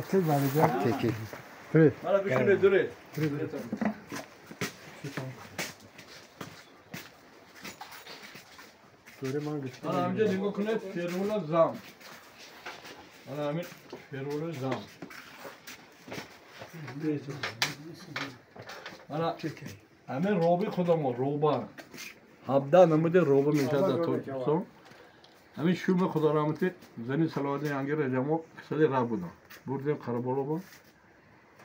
Аптеки. Мана бишине дуре. Мана ҳаминҷа нигоҳ кунед, ферула зам. Мана ҳамин ферула зам. Мана ҳамин роби худамо, роба. 17 намуди роба мешавад дар Тоҷикистон. Ҳамин шуми худораҳмати зани Салоҳиддин Янги Раҷамо кисали раб будам. Бурдем Қараболоба.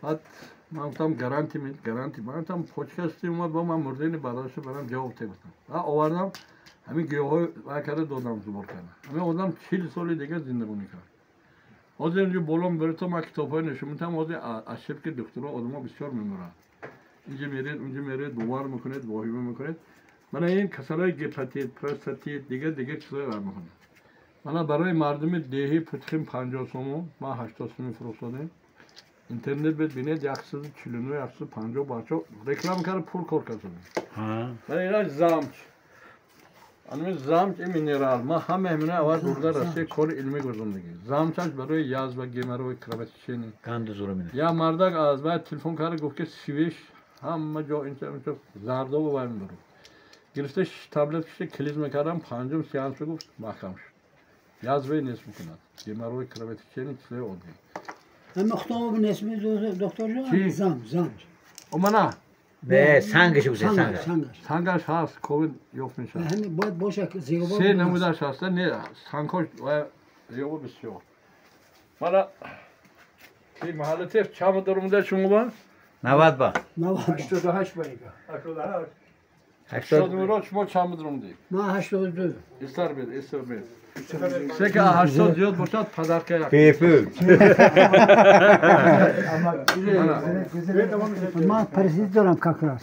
Баъд ман гуфтам гаранти мед, гаранти. Ман гуфтам почкасти омад ба ман мурдени бардошта барам ҷавоб те гуфтам. Баъд овардам ҳамин гиёҳҳои вай карда додам зубор карда. Ҳамин одам 40 соли дигар зиндагонӣ кард. Ҳозир инҷо боло мебаред, то ман китобҳои нишон медиҳам, ҳозир аз шибки духтуро одамо бисёр мемуранд. Инҷо меред, унҷо меред, бовар мекунед, воҳима мекунед. Мана ин касалҳои гепатит, простатит, дигар дигар чизҳое вар мекунад. Мана барои мардуми деҳи Путхим 50 сомон, ман 80 сомон фурӯхтодем. Интернет бед бинед 149, 150 бачо реклама карда пул кор кардем. Мана ина замч. Ани замч ин минерал. Ман ҳама ҳамина аввал бурда Россия кори илмӣ гузондагӣ. Замчаш барои язва, геморрой, кровотечение. Қанду зура мине. Я мардак аз баъд телефон карда гуфт ки свиш ҳама ҷо инча инча зардобу вай мебарад. Гирифта таблет кишта клизма мекардам, панҷум сеанс гуфт маҳкам шуд. Язве нест мекунад. Геморрой, кровотечение чизҳои оддӣ. Мухтоб несми доктор ҷон? Зам, зам. Омана. Не, сангаш гуфта, сангаш. Сангаш ҳаст, ковид ёфт мешавад. Ҳамин бояд бошад зиёба. Се намудаш ҳаст, не, сангҳош зиёба бисёр. Мана ин маҳалли теф чанд даромада шумо ба? 90 ба. 88 ба ига. 88. 80 шумо чанд даромадед? Ман 82. Истар бед, истар бед. Се ки 80 зиёд бошад, падарка як. Бепул. Ман паразит дорам как раз.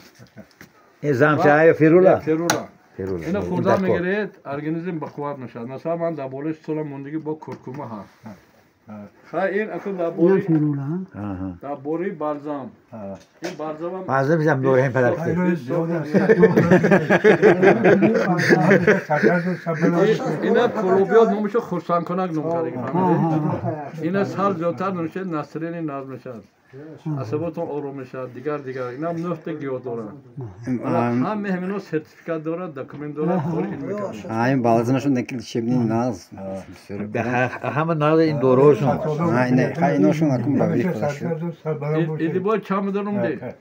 Ин замча ферула? Ферула. Ина хурда мегиред, организм бақувват мешавад. Масалан, ман дар болои столам мондагӣ бо куркума ҳаст. Ха, ин акун дар бори дар бори балзам. Ин балзамам балзам зам дорем падарка. Ина кулубиёт номашо хурсандкунак ном кардаги, фаҳмидед? Ина сал зиёдтар номашо насрини назм мешавад. Асаботон ором мешавад, дигар дигар. Инам нӯҳта гиёҳ дорад. Ҳама ҳамино сертификат дорад, документ дорад, кори илмӣ карда. Ин балзамашон лечебный наз. Ҳама наз ин доруҳошон. Иношон акун ба вели худашон. Иди бой чанд медонам де?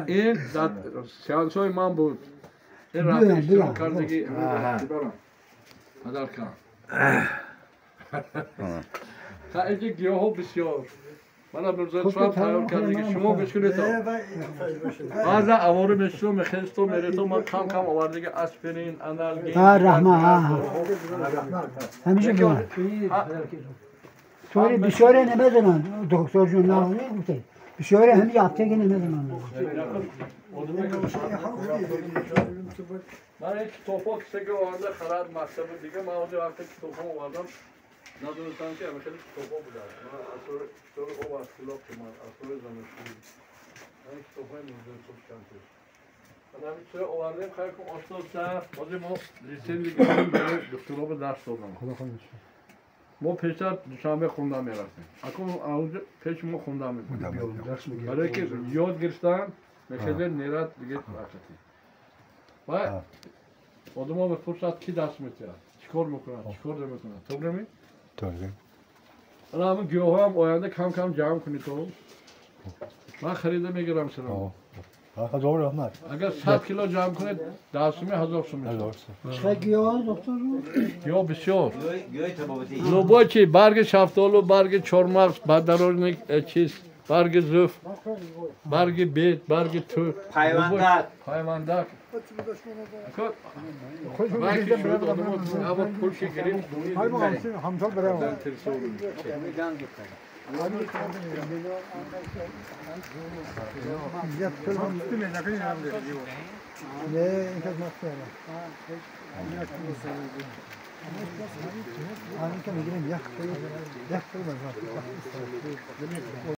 Ин сеансҳои ман буд. Ин рафта иштирок кардаги падарка. Та инҷа гиёҳҳо бисёр. Мана Мирзоюсуфам тайёр кардаги. Шумо гӯш кунед. Баъзан авори мешудам, мехестам, меретам, ман кам кам овардаги аспирин, аналгин. Раҳмат. Ҳамиша буд. Тори бисёре намедонанд, доктор ҷон нағз гуфте. Бисёре ҳамин аптека намедонанд. Ман ин китобҳо кисе ки оварда харад мактаби дига, ман ҳозир вақте китобҳо овардам, надонистам ки ҳама хеле китобҳо буданд. Ман асори китоби об аз кулоб омад, асори занашӯӣ. Ҳамин китобҳои Мирзоюсуф чанд. Ман ҳамин чизҳо овардем, хайр кун ошноса. Ҳозир мо литсензия гирифтем барои духтуроба дарс додам. Мо пештар Душанбе хонда мерафтем. Акун онҷо пеши мо хонда мебурдем. Барое ки ёд гирифтан, мехезед нерад дига вақти. Ва одамо мепурсад ки дарс метиҳад, чӣ кор мекунад, чӣ кор намекунад. Тоғри ми? Тоғри. Ана ҳамин гиёҳҳоам оянда кам кам ҷамъ кунед то. Ман харида мегирам сира. Ҳазор раҳмат. Агар 100 кило ҷамъ кунед, 10 сумӣ 1000 сум мешавад. Чӣ гиёҳ доктор? Гиёҳ бисёр. Любой чи, барги шафтолу, барги чормағз, бадарожник чиз, барги зуф, барги бед, барги тут. Пайвандак. Пайвандак. Вай ки шуд одамо або пул ки гирифт. Ne,